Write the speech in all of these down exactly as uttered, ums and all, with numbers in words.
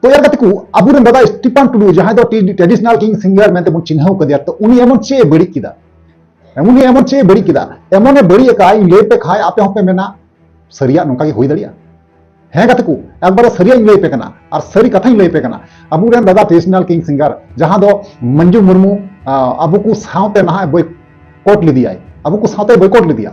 ᱛᱚ ᱭᱟᱨ ᱜᱟᱛᱮ ᱠᱚ, ᱟᱵᱚᱨᱮᱱ ᱫᱟᱫᱟ ᱥᱴᱤᱯᱟᱱ ᱴᱩᱰᱩ, ᱡᱟᱦᱟᱸᱭ ᱫᱚ ᱴᱨᱮᱰᱤᱥᱚᱱᱟᱞ ᱠᱤᱝ ᱥᱤᱝᱜᱟᱨ ᱢᱮᱱᱛᱮ ᱵᱚᱱ ᱪᱤᱱᱦᱟᱹᱣ ᱠᱟᱫᱮᱭᱟ, ᱛᱚ ᱩᱱᱤ ᱮᱢᱚᱱ ᱪᱮᱫ ᱮ ᱵᱟᱹᱲᱤᱡ ᱠᱮᱫᱟ? ᱮᱢᱚᱱ ᱮᱢᱚᱱ ᱪᱮᱫ ᱮ ᱵᱟᱹᱲᱤᱡ ᱠᱮᱫᱟ? ᱮᱢᱚᱱ ᱮ ᱵᱟᱹᱲᱤᱡ ᱟᱠᱟᱫ, ᱤᱧ ᱞᱟᱹᱭ ᱯᱮ ᱠᱷᱟᱡ ᱟᱯᱮ ᱦᱚᱸᱯᱮ ᱢᱮᱱᱟ, ᱥᱟᱹᱨᱤᱭᱟᱜ ᱱᱚᱝᱠᱟ ᱜᱮ ᱦᱩᱭ ᱫᱟᱲᱮᱭᱟᱜᱼᱟ? ᱦᱮᱸ ᱜᱟᱛᱮ ᱠᱚ, ᱮᱠᱵᱟᱨᱮ ᱥᱟᱹᱨᱤᱭᱟᱜ ᱤᱧ ᱞᱟᱹᱭ ᱯᱮ ᱠᱟᱱᱟ ᱟᱨ ᱥᱟᱹᱨᱤ ᱠᱟᱛᱷᱟᱧ ᱞᱟᱹᱭ ᱯᱮ ᱠᱟᱱᱟ᱾ ᱟᱵᱚᱨᱮᱱ ᱫᱟᱫᱟ ᱴᱨᱮᱰᱤᱥᱚᱱᱟᱞ ᱠᱤᱝ ᱥᱤᱝᱜᱟᱨ ᱡᱟᱦᱟᱸ ᱫᱚ ᱢᱚᱧᱡᱩ ᱢᱩᱨᱢᱩ, ᱟ, ᱟᱵᱚ ᱠᱚ ᱥᱟᱶᱛᱮ ᱱᱟᱦᱟᱜ ᱵᱚᱭᱠᱚᱴ ᱞᱮᱫᱮᱭᱟᱭ, ᱟᱵᱚ ᱠᱚ ᱥᱟᱶᱛᱮ ᱵᱚᱭᱠᱚᱴ ᱞᱮᱫᱮᱭᱟ᱾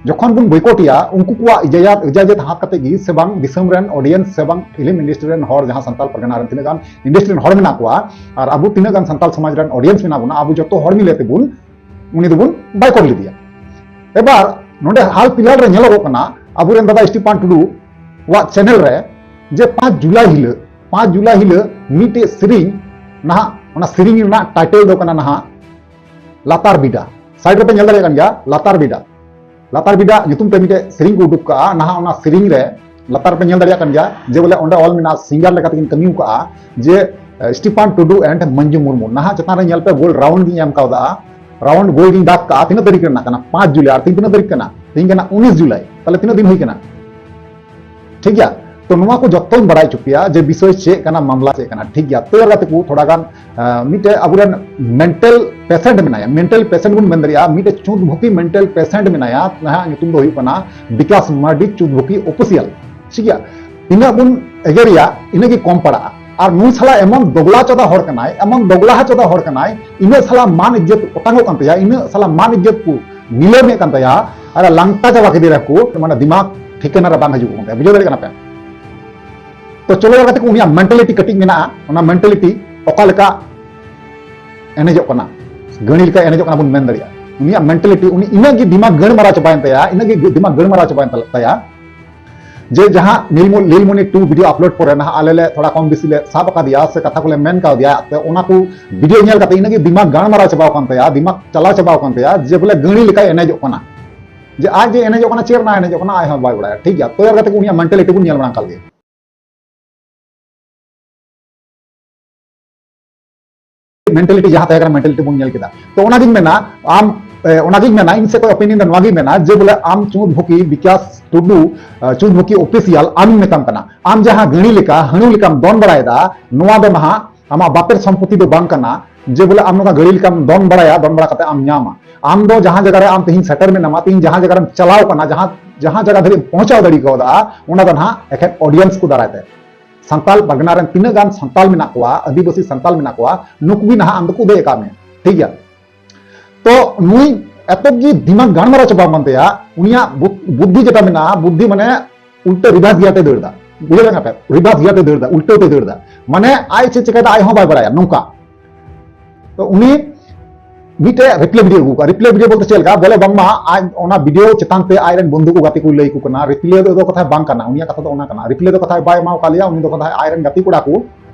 ᱡᱚᱠᱷᱚᱱ ᱵᱚᱱ ᱵᱚᱭᱠᱚᱴ ᱮᱭᱟ, ᱩᱱᱠᱩ ᱠᱚᱣᱟᱜ ᱤᱡᱟᱡᱟᱛ, ᱤᱡᱟᱡᱟᱛ ᱦᱟᱛ ᱠᱟᱛᱮ ᱜᱮ ᱥᱮ ᱵᱟᱝ ᱫᱤᱥᱚᱢ ᱨᱮᱱ ᱚᱰᱤᱭᱮᱱᱥ ᱥᱮ ᱵᱟᱝ ᱯᱷᱤᱞᱢ ᱤᱱᱰᱟᱥᱴᱨᱤ ᱨᱮᱱ ᱦᱚᱲ, ᱡᱟᱦᱟᱸ ᱥᱟᱱᱛᱟᱲ ᱯᱟᱨᱜᱟᱱᱟ ᱨᱮᱱ ᱛᱤᱱᱟᱹᱜ ᱜᱟᱱ ᱤᱱᱰᱟᱥᱴᱨᱤ ᱨᱮᱱ ᱦᱚᱲ ᱢᱮᱱᱟᱜ ᱠᱚᱣᱟ ᱟᱨ ᱟᱵᱚ ᱛᱤᱱᱟᱹᱜ ᱜᱟᱱ ᱥᱟᱱᱛᱟᱲ ᱥᱚᱢᱟᱡᱽ ᱨᱮᱱ ᱚᱰᱤᱭᱮᱱᱥ ᱢᱮᱱᱟᱜ ᱵᱚᱱᱟ, ᱟᱵᱚ ᱡᱚᱛᱚ ᱦᱚᱲ ᱢᱤᱞᱮ ᱛᱮᱵᱚᱱ ᱩᱱᱤ ᱫᱚᱵᱚᱱ ᱵᱚᱭᱠᱚᱴ ᱞᱮᱫᱮᱭᱟ᱾ ᱮᱵᱟᱨ ᱱᱚᱰᱮ ᱦᱟᱞ ᱯᱷᱤᱞᱦᱟᱞ ᱨᱮ ᱧᱮᱞᱚᱜᱚᱜ ᱠᱟᱱᱟ, ᱟᱵᱚᱨᱮᱱ ᱫᱟᱫᱟ ᱥᱴᱤᱯᱟᱱ ᱴᱩᱰᱩ ᱣᱟᱜ ᱪᱮᱱᱮᱞ ᱨᱮ ᱡᱮ ᱯᱟᱸᱪ ᱡᱩᱞᱟᱭ ᱦᱤᱞᱳᱜ, ᱯᱟᱸᱪ ᱡᱩᱞᱟᱭ ᱦᱤᱞᱳᱜ ᱢᱤᱫᱴᱮᱡ ᱥᱮᱨᱮᱧ, ᱱᱟᱦᱟᱜ ᱚᱱᱟ ᱥᱮᱨᱮᱧ ᱨᱮᱱᱟᱜ ᱴᱟᱭᱴᱮᱞ ᱫᱚ ᱠᱟᱱᱟ ᱱᱟᱦᱟᱜ ᱞᱟᱛᱟᱨ ᱵᱤᱰᱟ᱾ ᱥᱟᱭᱤᱰ ᱨᱮᱯᱮ ᱧᱮᱞ ᱫᱟᱲᱮᱭᱟᱜ ᱠᱟᱱ ᱜᱮᱭᱟ, ᱞᱟᱛᱟᱨ ᱵᱤᱰᱟ᱾ ᱞᱟᱛᱟᱨ ᱵᱤᱰᱟ ᱧᱩᱛᱩᱢ ᱛᱮ ᱢᱤᱫᱴᱮᱡ ᱥᱮᱨᱮᱧ ᱠᱚ ᱩᱰᱩᱠ ᱠᱟᱜᱼᱟ᱾ ᱱᱟᱦᱟᱜ ᱚᱱᱟ ᱥᱮᱨᱮᱧ ᱨᱮ ᱞᱟᱛᱟᱨ ᱯᱮ ᱧᱮᱞ ᱫᱟᱲᱮᱭᱟᱜ ᱠᱟᱱ ᱜᱮᱭᱟ ᱡᱮ ᱵᱚᱞᱮ ᱚᱸᱰᱮ ᱚᱞ ᱢᱮᱱᱟᱜᱼᱟ, ᱥᱤᱝᱜᱟᱨ ᱞᱮᱠᱟ ᱛᱮᱠᱤᱱ ᱠᱟᱹᱢᱤ ᱠᱟᱜᱼᱟ ᱡᱮ, ᱮ, ᱥᱴᱤᱯᱷᱟᱱ ᱴᱩᱰᱩ and ᱢᱚᱧᱡᱩ ᱢᱩᱨᱢᱩ᱾ ᱱᱟᱦᱟᱜ ᱪᱮᱛᱟᱱ ᱨᱮ ᱧᱮᱞ ᱯᱮ, ᱜᱳᱞ ᱨᱟᱣᱩᱱᱰ ᱜᱤᱧ ᱮᱢ ᱠᱟᱣᱫᱟ, ᱨᱟᱣᱩᱱᱰ ᱜᱳᱞ ᱜᱤᱧ ᱫᱟᱜ ᱠᱟᱜᱼᱟ᱾ ᱛᱤᱱᱟᱹᱜ ᱛᱟᱹᱨᱤᱠᱷ ᱨᱮᱱᱟᱜ ᱠᱟᱱᱟ? ᱯᱟᱸᱪ ᱡᱩᱞᱟᱭ᱾ ᱟᱨ ᱛᱮᱦᱮᱧ ᱛᱤᱱᱟᱹᱜ ᱛᱟᱹᱨᱤᱠᱷ ᱠᱟᱱᱟ? ᱛᱮᱦᱮᱧ ᱠᱟᱱᱟ ᱩᱱᱤᱥ ᱡᱩᱞᱟᱭ᱾ ᱛᱟᱦᱞᱮ ᱛᱤᱱᱟᱹᱜ ᱫᱤᱱ ᱦᱩᱭ ᱠᱟᱱᱟ? ᱴᱷᱤᱠ ᱜᱮᱭᱟ? ᱛᱚ ᱱᱚᱣᱟ ᱠᱚ ᱡᱚᱛᱚᱧ ᱵᱟᱲᱟᱭ ᱦᱚᱪᱚ ᱯᱮᱭᱟ ᱡᱮ ᱵᱤᱥᱚᱭ ᱪᱮᱫ ᱠᱟᱱᱟ, ᱢᱟᱢᱞᱟ ᱪᱮᱫ ᱠᱟᱱᱟ᱾ ᱴᱷᱤᱠ ᱜᱮᱭᱟ? ᱛᱚ ᱜᱟᱛᱮ ᱠᱚ, ᱛᱷᱚᱲᱟ ᱜᱟᱱ, ᱟ, ᱢᱤᱫᱴᱮᱡ ᱟᱵᱚᱨᱮᱱ ᱢᱮᱱᱴᱟᱞ ᱯᱮᱥᱮᱱᱴ ᱢᱮᱱᱟᱭᱟ, ᱢᱮᱱᱴᱟᱞ ᱯᱮᱥᱮᱱᱴ ᱵᱚᱱ ᱢᱮᱱ ᱫᱟᱲᱮᱭᱟᱜᱼᱟ, ᱢᱤᱫᱴᱮᱡ ᱪᱩᱛ ᱵᱷᱩᱠᱤ ᱢᱮᱱᱴᱟᱞ ᱯᱮᱥᱮᱱᱴ ᱢᱮᱱᱟᱭᱟ, ᱡᱟᱦᱟᱸ ᱧᱩᱛᱩᱢ ᱫᱚ ᱦᱩᱭᱩᱜ ᱠᱟᱱᱟ ᱵᱤᱠᱟᱥ ᱢᱟᱨᱰᱤ ᱪᱩᱛ ᱵᱷᱩᱠᱤ ᱚᱯᱷᱤᱥᱤᱭᱟᱞ᱾ ᱴᱷᱤᱠ ᱜᱮᱭᱟ? ᱛᱤᱱᱟᱹᱜ ᱵᱚᱱ ᱮᱜᱮᱨᱮᱭᱟ, ᱤᱱᱟᱹᱜ ᱜᱮ ᱠᱚᱢ ᱯᱟᱲᱟᱜᱼᱟ᱾ ᱟᱨ ᱱᱩᱭ ᱥᱟᱞᱟ ᱮᱢᱚᱱ ᱫᱚᱜᱽᱞᱟ ᱪᱚᱫᱟ ᱦᱚᱲ ᱠᱟᱱᱟᱭ, ᱮᱢᱚᱱ ᱫᱚᱜᱽᱞᱟ ᱪᱚᱫᱟ ᱦᱚᱲ ᱠᱟᱱᱟᱭ, ᱤᱱᱟᱹᱜ ᱥᱟᱞᱟ ᱢᱟᱱ ᱤᱡᱽᱡᱚᱛ ᱚᱴᱟᱝᱚᱜ ᱠᱟᱱ ᱛᱟᱭᱟ, ᱤᱱᱟᱹᱜ ᱥᱟᱞᱟ ᱢᱟᱱ ᱤᱡᱽᱡᱚᱛ ᱠᱚ ᱱᱤᱞᱟᱹᱢᱮᱫ ᱠᱟᱱ ᱛᱟᱭᱟ, ᱟᱨ ᱞᱟᱝᱴᱟ ᱪᱟᱵᱟ ᱠᱮᱫᱮ ᱨᱮᱦᱚᱸ ᱠᱚ, ᱢᱟᱱᱮ ᱫᱤᱢᱟᱜᱽ ᱴᱷᱤᱠᱟᱹᱱᱟ ᱨᱮ ᱵᱟᱝ ᱦᱤᱡᱩᱜ ᱠᱟᱱ ᱛᱟᱭᱟ᱾ ᱵᱩᱡᱷᱟᱹᱣ ᱫᱟᱲᱮᱭᱟᱜ ᱠᱟᱱᱟ ᱯᱮ? ᱛᱚ ᱪᱚᱞᱚ ᱠᱟᱛᱮ ᱠᱚ, ᱩᱱᱤᱭᱟᱜ ᱢᱮᱱᱴᱟᱞᱤᱴᱤ ᱠᱟᱹᱴᱤᱡ ᱢᱮᱱᱟᱜᱼᱟ, ᱚᱱᱟ ᱢᱮᱱᱴᱟᱞᱤᱴᱤ ᱚᱠᱟ ᱞᱮᱠᱟ ᱮᱱᱮᱡᱚᱜ ᱠᱟᱱᱟ, ᱜᱟᱹᱲᱤ ᱞᱮᱠᱟ ᱮᱱᱮᱡᱚᱜ ᱠᱟᱱᱟ ᱵᱚᱱ ᱢᱮᱱ ᱫᱟᱲᱮᱭᱟᱜᱼᱟ᱾ ᱩᱱᱤᱭᱟᱜ ᱢᱮᱱᱴᱟᱞᱤᱴᱤ, ᱩᱱᱤ ᱤᱱᱟᱹᱜ ᱜᱮ ᱫᱤᱢᱟᱜᱽ ᱜᱟᱹᱲ ᱢᱟᱨᱟᱣ ᱪᱟᱵᱟᱭᱮᱱ ᱛᱟᱭᱟ, ᱤᱱᱟᱹᱜ ᱜᱮ ᱫᱤᱢᱟᱜᱽ ᱜᱟᱹᱲ ᱢᱟᱨᱟᱣ ᱪᱟᱵᱟᱭᱮᱱ ᱛᱟᱭᱟ᱾ ᱡᱮ ᱡᱟᱦᱟᱸ ᱞᱤᱞ ᱢᱚ-, ᱞᱤᱞ ᱢᱚᱱᱤ ᱴᱩ ᱵᱷᱤᱰᱤᱭᱳ ᱟᱯᱞᱳᱰ ᱯᱚᱨᱮ ᱱᱟᱦᱟᱜ ᱟᱞᱮ ᱞᱮ ᱛᱷᱚᱲᱟ ᱠᱚᱢ ᱵᱮᱥᱤ ᱞᱮ ᱥᱟᱵ ᱟᱠᱟᱫᱮᱭᱟ ᱥᱮ ᱠᱟᱛᱷᱟ ᱠᱚᱞᱮ ᱢᱮᱱ ᱠᱟᱣᱫᱮᱭᱟ, ᱛᱚ ᱚᱱᱟ ᱠᱚ ᱵᱷᱤᱰᱤᱭᱳ ᱧᱮᱞ ᱠᱟᱛᱮ ᱤᱱᱟᱹᱜ ᱜᱮ ᱫᱤᱢᱟᱜᱽ ᱜᱟᱲ ᱢᱟᱨᱟᱣ ᱪᱟᱵᱟᱣ ᱟᱠᱟᱱ ᱛᱟᱭᱟ, ᱫᱤᱢᱟᱜᱽ ᱪᱟᱞᱟᱣ ᱪᱟᱵᱟᱣ ᱟᱠᱟᱱ ᱛᱟᱭᱟ ᱡᱮ ᱵᱚᱞᱮ ᱜᱟᱹᱲᱤ ᱞᱮᱠᱟᱭ ᱮᱱᱮᱡᱚᱜ ᱠᱟᱱᱟ᱾ ᱡᱮ ᱟᱡ ᱡᱮ ᱮᱱᱮᱡᱚᱜ ᱠᱟᱱᱟ, ᱪᱮᱫ ᱨᱮᱱᱟᱜ ᱮᱱᱮᱡᱚᱜ ᱠᱟᱱᱟ ᱟᱡ ᱦᱚᱸ ᱵᱟᱭ ᱵᱟᱲᱟᱭᱟ᱾ ᱴᱷᱤᱠ ᱜᱮᱭᱟ, ᱛᱚ ᱜᱟᱛᱮ ᱠᱚ, ᱩᱱᱤᱭᱟᱜ ᱢᱮᱱᱴᱟᱞᱤᱴᱤ ᱵᱚᱱ ᱧᱮᱞ ᱢᱟᱲᱟᱝ ᱠᱟᱜ ᱞᱮᱜᱮ᱾ ᱢᱮᱱᱴᱟᱞᱤᱴᱤ ᱡᱟᱦᱟᱸ ᱛᱟᱦᱮᱸ ᱠᱟᱱᱟ, ᱢᱮᱱᱴᱟᱞᱤᱴᱤ ᱵᱚᱱ ᱧᱮᱞ ᱠᱮᱫᱟ᱾ ᱛᱚ ᱚᱱᱟᱜᱤᱧ ᱢᱮᱱᱟ, ᱟᱢ ᱮ, ᱚᱱᱟᱜᱤᱧ ᱢᱮᱱᱟ, ᱤᱧ ᱥᱮᱫ ᱠᱷᱚᱱ ᱚᱯᱤᱱᱤᱭᱚᱱ ᱫᱚ ᱱᱚᱣᱟᱜᱤᱧ ᱢᱮᱱᱟ ᱡᱮ ᱵᱚᱞᱮ ᱟᱢ ᱪᱩᱸᱫ ᱵᱷᱩᱠᱤ ᱵᱤᱠᱟᱥ ᱴᱩᱰᱩ, ᱮ, ᱪᱩᱸᱫ ᱵᱷᱩᱠᱤ ᱚᱯᱷᱤᱥᱤᱭᱟᱞ ᱟᱢᱤᱧ ᱢᱮᱛᱟᱢ ᱠᱟᱱᱟ, ᱟᱢ ᱡᱟᱦᱟᱸ ᱜᱟᱹᱲᱤ ᱞᱮᱠᱟ ᱦᱟᱹᱬᱩ ᱞᱮᱠᱟᱢ ᱫᱚᱱ ᱵᱟᱲᱟᱭᱮᱫᱟ, ᱱᱚᱣᱟ ᱫᱚ ᱱᱟᱦᱟᱜ ᱟᱢᱟᱜ ᱵᱟᱯᱮᱨ ᱥᱚᱢᱯᱚᱛᱤ ᱫᱚ ᱵᱟᱝ ᱠᱟᱱᱟ᱾ ᱡᱮ ᱵᱚᱞᱮ ᱟᱢ ᱱᱚᱝᱠᱟ ᱜᱟᱹᱲᱤ ᱞᱮᱠᱟᱢ ᱫᱚᱱ ᱵᱟᱲᱟᱭᱟ, ᱫᱚᱱ ᱵᱟᱲᱟ ᱠᱟᱛᱮ ᱟᱢ ᱧᱟᱢᱟ᱾ ᱟᱢ ᱫᱚ ᱡᱟᱦᱟᱸ ᱡᱟᱭᱜᱟ ᱨᱮ ᱟᱢ ᱛᱮᱦᱮᱧ ᱥᱮᱴᱮᱨ ᱢᱮᱱᱟᱢᱟ, ᱛᱮᱦᱮᱧ ᱡᱟᱦᱟᱸ ᱡᱟᱭᱜᱟ ᱨᱮᱢ ᱪᱟᱞᱟᱣ ᱠᱟᱱᱟ, ᱡᱟᱦᱟᱸ, ᱡᱟᱦᱟᱸ ᱡᱟᱭᱜᱟ ᱫᱷᱟᱹᱵᱤᱡ ᱮᱢ ᱯᱳᱸᱪᱷᱟᱣ ᱫᱟᱲᱮ ᱠᱟᱣᱫᱟ, ᱚᱱᱟ ᱫᱚ ᱱᱟᱦᱟᱜ ᱮᱠᱷᱮᱱ ᱚᱰᱤᱭᱮᱱᱥ ᱠᱚ ᱫᱟᱨᱟᱭ ᱛᱮ᱾ ᱥᱟᱱᱛᱟᱞ ᱯᱟᱨᱜᱟᱱᱟ ᱨᱮᱱ ᱛᱤᱱᱟᱹᱜ ᱜᱟᱱ ᱥᱟᱱᱛᱟᱞ ᱢᱮᱱᱟᱜ ᱠᱚᱣᱟ, ᱟᱹᱫᱤᱵᱟᱹᱥᱤ ᱥᱟᱱᱛᱟᱞ ᱢᱮᱱᱟᱜ ᱠᱚᱣᱟ, ᱱᱩᱠᱩ ᱜᱮ ᱱᱟᱦᱟᱜ ᱟᱢ ᱫᱚᱠᱚ ᱩᱫᱟᱹᱭ ᱟᱠᱟᱫ ᱢᱮᱭᱟ᱾ ᱴᱷᱤᱠ ᱜᱮᱭᱟ? ᱛᱚ ᱱᱩᱭ ᱮᱛᱚ ᱜᱮ ᱫᱤᱢᱟᱜᱽ ᱜᱟᱱᱢᱟᱨᱟᱣ ᱪᱟᱵᱟ ᱟᱠᱟᱱ ᱛᱟᱭᱟ, ᱩᱱᱤᱭᱟᱜ ᱵᱩᱫ-, ᱵᱩᱫᱽᱫᱷᱤ ᱡᱮᱴᱟ ᱢᱮᱱᱟᱜᱼᱟ, ᱵᱩᱫᱽᱫᱷᱤ ᱢᱟᱱᱮ ᱩᱞᱴᱟᱹ ᱨᱤᱵᱷᱟᱨᱥ ᱜᱤᱭᱟᱨ ᱛᱮ ᱫᱟᱹᱲ ᱫᱟ᱾ ᱵᱩᱡᱷᱟᱹᱣ ᱫᱟᱲᱮᱭᱟᱜ ᱠᱟᱱᱟ ᱯᱮ? ᱨᱤᱵᱷᱟᱨᱥ ᱜᱤᱭᱟᱨ ᱛᱮ ᱫᱟᱹᱲ ᱫᱟ, ᱩᱞᱴᱟᱹ ᱛᱮ ᱫᱟᱹᱲ ᱫᱟ᱾ ᱢᱟᱱᱮ ᱟᱡ ᱪᱮᱫ ᱪᱤᱠᱟᱹᱭ ᱫᱟ ᱟᱡ ᱦᱚᱸ ᱵᱟᱭ ᱵᱟᱲᱟᱭᱟ, ᱱᱚᱝᱠᱟ᱾ ᱛᱚ ᱩᱱᱤ ᱢᱤᱫᱴᱮᱡ ᱨᱤᱯᱞᱮ ᱵᱷᱤᱰᱤᱭᱳ ᱟᱹᱜᱩ ᱠᱟᱜᱼᱟ᱾ ᱨᱤᱯᱞᱮ ᱵᱷᱤᱰᱤᱭᱳ ᱵᱚᱞᱛᱮ ᱪᱮᱫ ᱞᱮᱠᱟ? ᱵᱚᱞᱮ ᱵᱟᱝᱢᱟ ᱟᱡ ᱚᱱᱟ ᱵᱷᱤᱰᱤᱭᱳ ᱪᱮᱛᱟᱱ ᱛᱮ ᱟᱡ ᱨᱮᱱ ᱵᱚᱱᱫᱷᱩ ᱠᱚ ᱜᱟᱛᱮ ᱠᱚ ᱞᱟᱹᱭ ᱟᱠᱚ ᱠᱟᱱᱟ, ᱨᱤᱯᱞᱮ ᱫᱚ ᱠᱟᱛᱷᱟ ᱵᱟᱝ ᱠᱟᱱᱟ, ᱩᱱᱤᱭᱟᱜ ᱠᱟᱛᱷᱟ ᱫᱚ ᱚᱱᱟ ᱠᱟᱱᱟ᱾ ᱨᱤᱯᱞᱮ ᱫᱚ ᱠᱟᱛᱷᱟ ᱵᱟᱭ ᱮᱢᱟ ᱟᱠᱟᱫ ᱞᱮᱭᱟ, ᱩᱱᱤ ᱫᱚ ᱠᱟᱛᱷᱟ ᱟᱡ ᱨᱮᱱ ᱜᱟᱛᱮ ᱠᱚᱲᱟ ᱠᱚ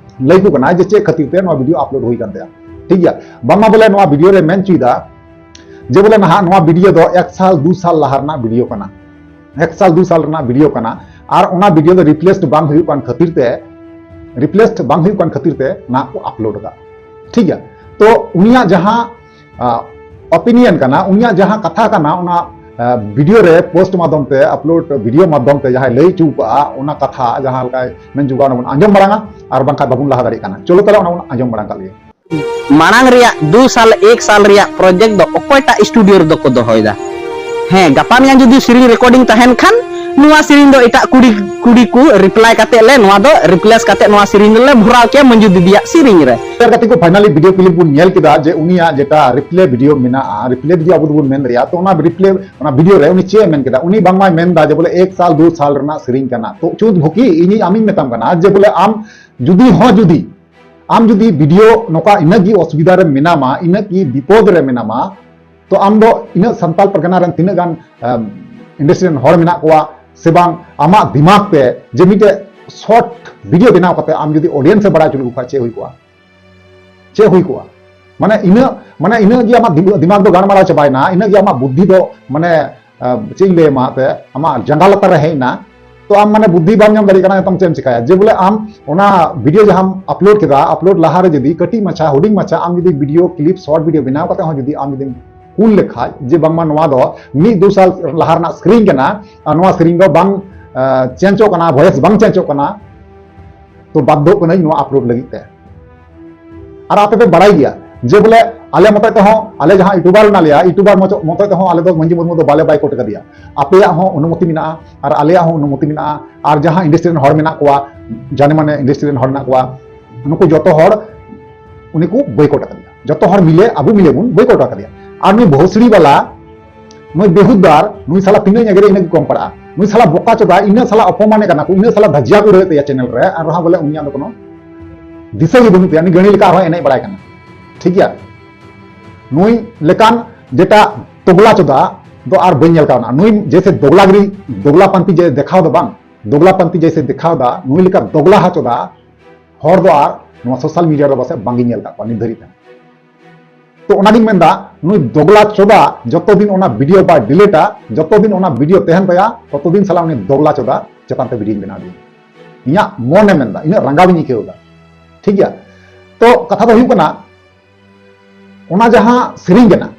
ᱞᱟᱹᱭ ᱟᱠᱚ ᱠᱟᱱᱟ ᱡᱮ ᱪᱮᱫ ᱠᱷᱟᱹᱛᱤᱨ ᱛᱮ ᱱᱚᱣᱟ ᱵᱷᱤᱰᱤᱭᱳ ᱟᱯᱞᱳᱰ ᱦᱩᱭ ᱠᱟᱱ ᱛᱟᱭᱟ᱾ ᱴᱷᱤᱠ ᱜᱮᱭᱟ, ᱵᱟᱝᱢᱟ ᱵᱚᱞᱮ ᱱᱚᱣᱟ ᱵᱷᱤᱰᱤᱭᱳ ᱨᱮ ᱢᱮᱱ ᱦᱚᱪᱚᱭᱮᱫᱟ ᱡᱮ ᱵᱚᱞᱮ ᱱᱟᱦᱟᱜ ᱱᱚᱣᱟ ᱵᱷᱤᱰᱤᱭᱳ ᱫᱚ ᱮᱠ ᱥᱟᱞ ᱫᱩ ᱥᱟᱞ ᱞᱟᱦᱟ ᱨᱮᱱᱟᱜ ᱵᱷᱤᱰᱤᱭᱳ ᱠᱟᱱᱟ, ᱮᱠ ᱥᱟᱞ ᱫᱩ ᱥᱟᱞ ᱨᱮᱱᱟᱜ ᱵᱷᱤᱰᱤᱭᱳ ᱠᱟᱱᱟ, ᱟᱨ ᱚᱱᱟ ᱵᱷᱤᱰᱤᱭᱳ ᱫᱚ ᱨᱤᱯᱞᱮᱥᱰ ᱵᱟᱝ ᱦᱩᱭᱩᱜ ᱠᱟᱱ ᱠᱷᱟᱹᱛᱤᱨ ᱛᱮ, ᱨᱤᱯᱞᱮᱥᱰ ᱵᱟᱝ ᱦᱩᱭᱩᱜ ᱠᱟᱱ ᱠᱷᱟᱹᱛᱤᱨ ᱛᱮ ᱱᱟᱦᱟᱜ ᱠᱚ ᱟᱯᱞᱳᱰ ᱟᱠᱟᱫ᱾ ᱴᱷᱤᱠ ᱜᱮᱭᱟ, ᱛᱚ ᱩᱱᱤᱭᱟᱜ ᱡᱟᱦᱟᱸ ᱚᱯᱤᱱᱤᱭᱚᱱ ᱠᱟᱱᱟ, ᱩᱱᱤᱭᱟᱜ ᱡᱟᱦᱟᱸ ᱠᱟᱛᱷᱟ ᱠᱟᱱᱟ, ᱚᱱᱟ ᱵᱷᱤᱰᱤᱭᱳ ᱨᱮ ᱯᱳᱥᱴ ᱢᱟᱫᱽᱫᱷᱚᱢ ᱛᱮ, ᱟᱯᱞᱳᱰ ᱵᱷᱤᱰᱤᱭᱳ ᱢᱟᱫᱽᱫᱷᱚᱢ ᱛᱮ ᱡᱟᱦᱟᱸᱭ ᱞᱟᱹᱭ ᱦᱚᱪᱚ ᱠᱟᱜᱼᱟ, ᱚᱱᱟ ᱠᱟᱛᱷᱟ ᱡᱟᱦᱟᱸ ᱞᱮᱠᱟᱭ ᱢᱮᱱ ᱦᱚᱪᱚ ᱠᱟᱜᱼᱟ, ᱚᱱᱟ ᱵᱚᱱ ᱟᱸᱡᱚᱢ ᱢᱟᱲᱟᱝᱟ, ᱟᱨ ᱵᱟᱝᱠᱷᱟᱱ ᱵᱟᱵᱚᱱ ᱞᱟᱦᱟ ᱫᱟᱲᱮᱭᱟᱜ ᱠᱟᱱᱟ᱾ ᱪᱚᱞᱚ ᱛᱟᱦᱞᱮ ᱚᱱᱟ ᱵᱚᱱ ᱟᱸᱡᱚᱢ ᱢᱟᱲᱟᱝ ᱠᱟᱜ ᱞᱮᱜᱮ᱾ ᱢᱟᱲᱟᱝ ᱨᱮᱭᱟᱜ ᱫᱩ ᱥᱟᱞ, ᱮᱠ ᱥᱟᱞ ᱨᱮᱭᱟᱜ ᱯᱨᱚᱡᱮᱠᱴ ᱫᱚ ᱚᱠᱚᱭᱴᱟᱜ ᱥᱴᱩᱰᱤᱭᱳ ᱨᱮᱫᱚ ᱠᱚ ᱫᱚᱦᱚᱭᱮᱫᱟ? ᱦᱮᱸ, ᱜᱟᱯᱟ ᱢᱮᱭᱟᱝ ᱡᱩᱫᱤ ᱥᱮᱨᱮᱧ ᱨᱮᱠᱚᱨᱰᱤᱝ ᱛᱟᱦᱮᱱ ᱠᱷᱟᱱ, ᱱᱚᱣᱟ ᱥᱮᱨᱮᱧ ᱫᱚ ᱮᱴᱟᱜ ᱠᱩᱲᱤ, ᱠᱩᱲᱤ ᱠᱚ ᱨᱤᱯᱞᱟᱭ ᱠᱟᱛᱮ ᱞᱮ, ᱱᱚᱣᱟ ᱫᱚ ᱨᱤᱯᱞᱮᱥ ᱠᱟᱛᱮ ᱱᱚᱣᱟ ᱥᱮᱨᱮᱧ ᱨᱮᱞᱮ ᱵᱷᱚᱨᱟᱣ ᱠᱮᱭᱟ ᱢᱚᱧᱡᱩ ᱫᱤᱫᱤᱭᱟᱜ ᱥᱮᱨᱮᱧ ᱨᱮ᱾ ᱥᱮᱨ ᱜᱟᱛᱮ ᱠᱚ, ᱯᱷᱟᱭᱱᱟᱞᱤ ᱵᱷᱤᱰᱤᱭᱳ ᱠᱞᱤᱯ ᱵᱚᱱ ᱧᱮᱞ ᱠᱮᱫᱟ ᱡᱮ ᱩᱱᱤᱭᱟᱜ ᱡᱮᱴᱟ ᱨᱤᱯᱞᱮ ᱵᱷᱤᱰᱤᱭᱳ ᱢᱮᱱᱟᱜᱼᱟ, ᱨᱤᱯᱞᱮ ᱵᱷᱤᱰᱤᱭᱳ ᱟᱵᱚ ᱫᱚᱵᱚᱱ ᱢᱮᱱ ᱫᱟᱲᱮᱭᱟᱜᱼᱟ, ᱛᱚ ᱚᱱᱟ ᱨᱤᱯᱞᱮ, ᱚᱱᱟ ᱵᱷᱤᱰᱤᱭᱳ ᱨᱮ ᱩᱱᱤ ᱪᱮᱫ ᱮ ᱢᱮᱱ ᱠᱮᱫᱟ? ᱩᱱᱤ ᱵᱟᱝᱢᱟᱭ ᱢᱮᱱ ᱫᱟ ᱡᱮ ᱵᱚᱞᱮ ᱮᱠ ᱥᱟᱞ ᱫᱩ ᱥᱟᱞ ᱨᱮᱱᱟᱜ ᱥᱮᱨᱮᱧ ᱠᱟᱱᱟ᱾ ᱛᱚ ᱪᱩᱸᱫ ᱵᱷᱩᱠᱤ, ᱤᱧ ᱟᱢᱤᱧ ᱢᱮᱛᱟᱢ ᱠᱟᱱᱟ ᱡᱮ ᱵᱚᱞᱮ ᱟᱢ ᱡᱩᱫᱤ ᱦᱚᱸ ᱡᱩᱫᱤ ᱟᱢ ᱡᱩᱫᱤ ᱵᱷᱤᱰᱤᱭᱳ ᱱᱚᱝᱠᱟ ᱤᱱᱟᱹᱜ ᱜᱮ ᱚᱥᱩᱵᱤᱫᱷᱟ ᱨᱮ ᱢᱮᱱᱟᱢᱟ, ᱤᱱᱟᱹᱜ ᱜᱮ ᱵᱤᱯᱚᱫ ᱨᱮ ᱢᱮᱱᱟᱢᱟ, ᱛᱚ ᱟᱢ ᱫᱚ ᱤᱱᱟᱹᱜ ᱥᱟᱱᱛᱟᱞ ᱯᱟᱨᱜᱟᱱᱟ ᱨᱮᱱ ᱛᱤᱱᱟᱹᱜ ᱜᱟᱱ, ᱟᱢ, ᱤᱱᱰᱟᱥᱴᱨᱤ ᱨᱮᱱ ᱦᱚᱲ ᱢᱮᱱᱟᱜ ᱠᱚᱣᱟ ᱥᱮ ᱵᱟᱝ, ᱟᱢᱟᱜ ᱫᱤᱢᱟᱜᱽ ᱛᱮ ᱡᱮ ᱢᱤᱫᱴᱮᱡ ᱥᱚᱨᱴ ᱵᱷᱤᱰᱤᱭᱳ ᱵᱮᱱᱟᱣ ᱠᱟᱛᱮ ᱟᱢ ᱡᱩᱫᱤ ᱚᱰᱤᱭᱮᱱᱥ ᱮ ᱵᱟᱲᱟᱭ ᱦᱚᱪᱚ ᱞᱮᱠᱚ ᱠᱷᱟᱡ ᱪᱮᱫ ᱦᱩᱭ ᱠᱚᱜᱼᱟ? ᱪᱮᱫ ᱦᱩᱭ ᱠᱚᱜᱼᱟ? ᱢᱟᱱᱮ ᱤᱱᱟᱹᱜ, ᱢᱟᱱᱮ ᱤᱱᱟᱹᱜ ᱜᱮ ᱟᱢᱟᱜ ᱫᱤᱢ-, ᱫᱤᱢᱟᱜᱽ ᱫᱚ ᱜᱟᱲᱢᱟᱨᱟᱣ ᱪᱟᱵᱟᱭᱮᱱᱟ, ᱤᱱᱟᱹᱜ ᱜᱮ ᱟᱢᱟᱜ ᱵᱩᱫᱽᱫᱷᱤ ᱫᱚ ᱢᱟᱱᱮ, ᱟᱢ, ᱪᱮᱫ ᱤᱧ ᱞᱟᱹᱭ ᱟᱢᱟ ᱮᱱᱛᱮ, ᱟᱢᱟᱜ ᱡᱟᱸᱜᱟ ᱞᱟᱛᱟᱨ ᱨᱮ ᱦᱮᱡ ᱮᱱᱟ᱾ ᱛᱚ ᱟᱢ ᱢᱟᱱᱮ ᱵᱩᱫᱽᱫᱷᱤ ᱵᱟᱢ ᱧᱟᱢ ᱫᱟᱲᱮᱭᱟᱜ ᱠᱟᱱᱟ, ᱱᱤᱛᱚᱝ ᱪᱮᱫ ᱮᱢ ᱪᱤᱠᱟᱭᱟ? ᱡᱮ ᱵᱚᱞᱮ ᱟᱢ ᱚᱱᱟ ᱵᱷᱤᱰᱤᱭᱳ ᱡᱟᱦᱟᱸᱢ ᱟᱯᱞᱳᱰ ᱠᱮᱫᱟ, ᱟᱯᱞᱳᱰ ᱞᱟᱦᱟᱨᱮ ᱡᱩᱫᱤ ᱠᱟᱹᱴᱤᱡ ᱢᱟᱪᱷᱟ, ᱦᱩᱰᱤᱧ ᱢᱟᱪᱷᱟ ᱟᱢ ᱡᱩᱫᱤ ᱵᱷᱤᱰᱤᱭᱳ ᱠᱞᱤᱯ, ᱥᱚᱨᱴ ᱵᱷᱤᱰᱤᱭᱳ ᱵᱮᱱᱟᱣ ᱠᱟᱛᱮ ᱦᱚᱸ ᱡᱩᱫᱤ ᱟᱢ ᱡᱩᱫᱤᱢ ᱠᱩᱞ ᱞᱮᱠᱷᱟᱡ ᱡᱮ ᱵᱟᱝᱢᱟ ᱱᱚᱣᱟ ᱫᱚ ᱢᱤᱫ ᱫᱩ ᱥᱟᱞ ᱞᱟᱦᱟ ᱨᱮᱱᱟᱜ ᱥᱮᱨᱮᱧ ᱠᱟᱱᱟ ᱟᱨ ᱱᱚᱣᱟ ᱥᱮᱨᱮᱧ ᱫᱚ ᱵᱟᱝ ᱪᱮᱧᱡᱚᱜ ᱠᱟᱱᱟ, ᱵᱷᱚᱭᱮᱥ ᱵᱟᱝ ᱪᱮᱧᱡᱚᱜ ᱠᱟᱱᱟ, ᱛᱚ ᱵᱟᱫᱽᱫᱷᱚᱜ ᱠᱟᱹᱱᱟᱹᱧ ᱱᱚᱣᱟ ᱟᱯᱞᱳᱰ ᱞᱟᱹᱜᱤᱫ ᱛᱮ᱾ ᱟᱨ ᱟᱯᱮ ᱯᱮ ᱵᱟᱲᱟᱭ ᱜᱮᱭᱟ ᱡᱮ ᱵᱚᱞᱮ ᱟᱞᱮ ᱢᱚᱛᱚᱡ ᱛᱮᱦᱚᱸ, ᱟᱞᱮ ᱡᱟᱦᱟᱸ ᱤᱭᱩᱴᱩᱵᱟᱨ ᱢᱮᱱᱟᱜ ᱞᱮᱭᱟ, ᱤᱭᱩᱴᱩᱵᱟᱨ ᱢᱚᱛᱚᱡ ᱛᱮᱦᱚᱸ ᱟᱞᱮ ᱫᱚ ᱢᱟᱹᱡᱷᱤ ᱢᱩᱨᱢᱩ ᱫᱚ ᱵᱟᱞᱮ ᱵᱟᱭᱠᱚᱴ ᱟᱠᱟᱫᱮᱭᱟ᱾ ᱟᱯᱮᱭᱟᱜ ᱦᱚᱸ ᱚᱱᱩᱢᱚᱛᱤ ᱢᱮᱱᱟᱜᱼᱟ ᱟᱨ ᱟᱞᱮᱭᱟᱜ ᱦᱚᱸ ᱚᱱᱩᱢᱚᱛᱤ ᱢᱮᱱᱟᱜᱼᱟ᱾ ᱟᱨ ᱡᱟᱦᱟᱸ ᱤᱱᱰᱟᱥᱴᱨᱤ ᱨᱮᱱ ᱦᱚᱲ ᱢᱮᱱᱟᱜ ᱠᱚᱣᱟ, ᱡᱟᱱᱮ ᱢᱟᱱᱮ ᱤᱱᱰᱟᱥᱴᱨᱤ ᱨᱮᱱ ᱦᱚᱲ ᱢᱮᱱᱟᱜ ᱠᱚᱣᱟ, ᱱᱩᱠᱩ ᱡᱚᱛᱚ ᱦᱚᱲ ᱩᱱᱤ ᱠᱚ ᱵᱚᱭᱠᱚᱴ ᱟᱠᱟᱫᱮᱭᱟ᱾ ᱡᱚᱛᱚ ᱦᱚᱲ ᱢᱤᱞᱮ, ᱟᱵᱚ ᱢᱤᱞᱮ ᱵᱚᱱ ᱵᱚᱭᱠᱚᱴ ᱟᱠᱟᱫᱮᱭᱟ᱾ ᱟᱨ ᱱᱩᱭ ᱵᱷᱳᱥᱲᱤ ᱵᱟᱞᱟ, ᱱᱩᱭ ᱵᱮᱦᱩᱫᱟᱨ, ᱱᱩᱭ ᱥᱟᱞᱟ ᱛᱤᱱᱟᱹᱜ ᱮᱜᱮᱨᱮ ᱤᱱᱟᱹᱜ ᱜᱮ ᱠᱚᱢ ᱯᱟᱲᱟᱜᱼᱟ᱾ ᱱᱩᱭ ᱥᱟᱞᱟ ᱵᱚᱠᱟ ᱪᱚᱫᱟ, ᱤᱱᱟᱹᱜ ᱥᱟᱞᱟ ᱚᱯᱚᱢᱟᱱᱮ ᱠᱟᱱᱟ ᱠᱚ, ᱤᱱᱟᱹᱜ ᱥᱟᱞᱟ ᱫᱷᱟᱡᱤᱭᱟ ᱠᱚ ᱨᱟᱹᱭᱮᱫ ᱛᱟᱭᱟ ᱪᱮᱱᱮᱞ ᱨᱮ, ᱟᱨ ᱨᱮᱦᱚᱸ ᱵᱚᱞᱮ ᱩᱱᱤᱭᱟᱜ ᱫᱚ ᱠᱳᱱᱳ ᱫᱤᱥᱟᱹ ᱜᱮ ᱵᱟᱹᱱᱩᱜ ᱛᱟᱭᱟ᱾ ᱩᱱᱤ ᱜᱟᱹᱲᱤ ᱞᱮᱠᱟ ᱟᱨᱦᱚᱸ ᱮᱱᱮᱡ ᱵᱟᱲᱟᱭ ᱠᱟᱱᱟ᱾ ᱴᱷᱤᱠ ᱜᱮᱭᱟ, ᱱᱩᱭ ᱞᱮᱠᱟᱱ ᱡᱮᱴᱟ ᱛᱚᱜᱽᱞᱟ ᱪᱚᱫᱟ ᱫᱚ ᱟᱨ ᱵᱟᱹᱧ ᱧᱮᱞ ᱠᱟᱣᱱᱟ᱾ ᱱᱩᱭ ᱡᱮᱥᱮ ᱫᱚᱜᱽᱞᱟᱜᱤᱨᱤ, ᱫᱚᱜᱽᱞᱟ ᱯᱟᱱᱛᱤ ᱡᱮ ᱫᱮᱠᱷᱟᱣ ᱫᱚ ᱵᱟᱝ, ᱫᱚᱜᱽᱞᱟ ᱯᱟᱱᱛᱤ ᱡᱮᱥᱮ ᱫᱮᱠᱷᱟᱣ ᱫᱟ, ᱱᱩᱭ ᱞᱮᱠᱟ ᱫᱚᱜᱽᱞᱟ ᱦᱟ ᱪᱚᱫᱟ ᱦᱚᱲ ᱫᱚ ᱟᱨ ᱱᱚᱣᱟ ᱥᱳᱥᱟᱞ ᱢᱤᱰᱤᱭᱟ ᱨᱮ ᱯᱟᱥᱮᱡ ᱵᱟᱝᱜᱤᱧ ᱧᱮᱞ ᱠᱟᱜ ᱠᱚᱣᱟ ᱱᱤᱛ ᱫᱷᱟᱹᱨᱤᱡ ᱛᱮ᱾ ᱛᱚ ᱚᱱᱟᱜᱤᱧ ᱢᱮᱱᱫᱟ, ᱱᱩᱭ ᱫᱚᱜᱽᱞᱟ ᱪᱚᱫᱟ ᱡᱚᱛᱚ ᱫᱤᱱ ᱚᱱᱟ ᱵᱷᱤᱰᱤᱭᱳ ᱵᱟᱭ ᱰᱤᱞᱤᱴᱟ, ᱡᱚᱛᱚ ᱫᱤᱱ ᱚᱱᱟ ᱵᱷᱤᱰᱤᱭᱳ ᱛᱟᱦᱮᱱ ᱛᱟᱭᱟ, ᱛᱚᱛᱚ ᱫᱤᱱ ᱥᱟᱞᱟ ᱩᱱᱤ ᱫᱚᱜᱽᱞᱟ ᱪᱚᱫᱟ ᱪᱮᱛᱟᱱ ᱛᱮ ᱵᱷᱤᱰᱤᱭᱳᱧ ᱵᱮᱱᱟᱣ ᱫᱤᱧ᱾ ᱤᱧᱟᱹᱜ ᱢᱚᱱᱮ ᱢᱮᱱᱫᱟ, ᱤᱱᱟᱹᱜ ᱨᱟᱸᱜᱟᱣᱤᱧ ᱟᱹᱭᱠᱟᱹᱣ ᱮᱫᱟ᱾ ᱴᱷᱤᱠ ᱜᱮᱭᱟ, ᱛᱚ ᱠᱟᱛᱷᱟ ᱫᱚ ᱦᱩᱭᱩᱜ ᱠᱟᱱᱟ, ᱚᱱᱟ ᱡᱟᱦᱟᱸ ᱥᱮᱨᱮᱧ ᱠᱟᱱᱟ,